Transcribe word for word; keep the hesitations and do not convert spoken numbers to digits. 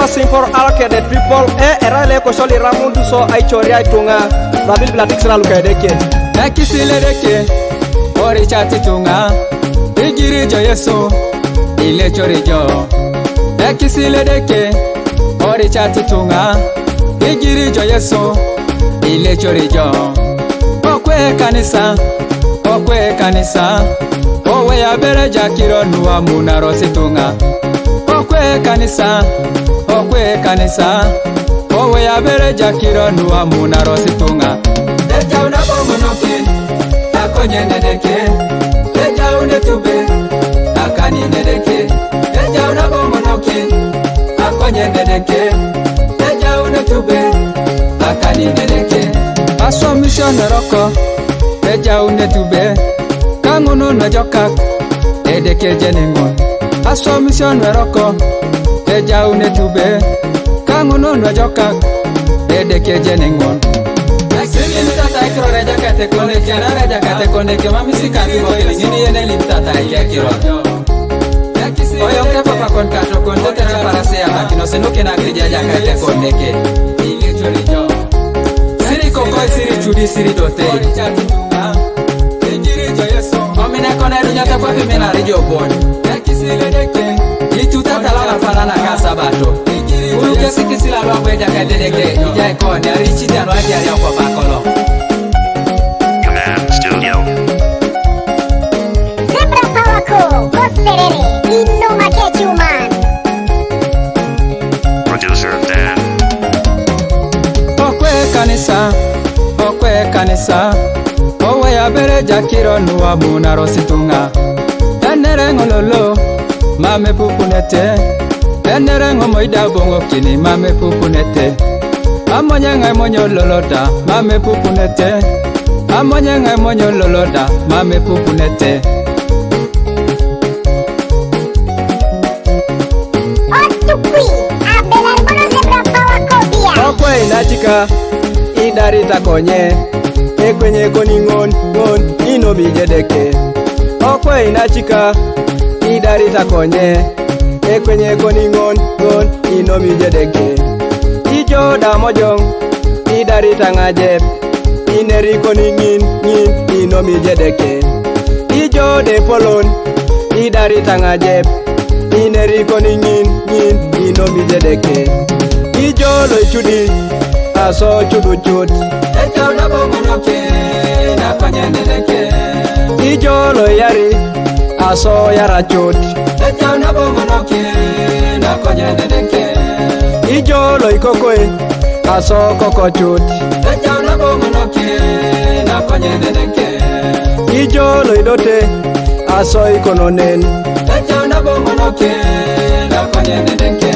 Simple alkede people, e, era le kosholi ramundu so aichori aituŋa. David Blatik sira luka Edeke. Ekisile Edeke, oricat ituŋa, igiri jo Yesu, ilecori jo. Ekisile Edeke, oricat ituŋa, igiri jo Yesu, ilecori jo. Okwe kanisa, okwe kanisa, owe abere jakiro nuwa munarosi ituŋa. Okwe kanisa, okwe kanisa, owe abere jakiro nuwa munarosi ituŋa. Ejau nabo monoke, akonye nedeke. Ejau netube, akani nedeke. Ejau nabo monoke, akonye nedeke. Ejau netube, akani nedeke. Aswamisio neroko, ejau netube. Kaŋun najokak, Edeke jeneŋon. Aswamisio neroko, ejau netube. Kaŋun najokak, Edeke jeneŋon. Silimitata ekiror Ejakait Konde, kianar Ejakait Konde, kemam isikan kibokin, ŋin yen elimitata ekekiror. Oyoŋ kepapa kon katokon, tete naparasi abakinos, nukin akirija Ejakait Konde ke. Siri kokoi, siri cudi, siri dotei. Omine kona edunyete kwape minari jobon. Itutata lala falana ka Sabato. Ulu kesi kisila lwa gweja ka Edeke, ijai koni, ariciti alwa jari okopakolo. Command Studio. Zebra Power Co, Goserere, Innuma Kecuman. Producer Dan. Okwe kanisa, okwe kanisa, owe abere jakiro nuwa munarosi ituŋa. Enere ŋololo, mame pupunete. Enere ŋo moida boŋokini, mame pupunete. Amonye ŋai monyo loloda, mame pupunete. Amonye ŋai monyo loloda, mame pupunete. Otukwi, abelar bono Zebra Power Co bia. Okwei nacika, idarita konye, ekwenye koni ŋon, ŋon, inomi Edeke. Okwei nacika, idarita konye, ekwenye koni ŋon, ŋon, inomi Edeke. Ijo da mojoŋ, idarita ŋajep, ineri koni ŋin, ŋin, inomi Edeke. Ijo de polon, idarita ŋajep, ineri koni ŋin, ŋin, inomi Edeke. Ijo lo icudi, aso cuducut. Ejau nabo monoke, nakonye nedeke. Ijo lo iyari, aso yaracut. Ejau nabo monoke, nakonye nedeke. Ijo lo ikokoi, aso kokocut. Ejau nabo monoke, nakonye nedeke. Ijo lo idote, aso ikononen. Ejau nabo monoke, nakonye nedeke.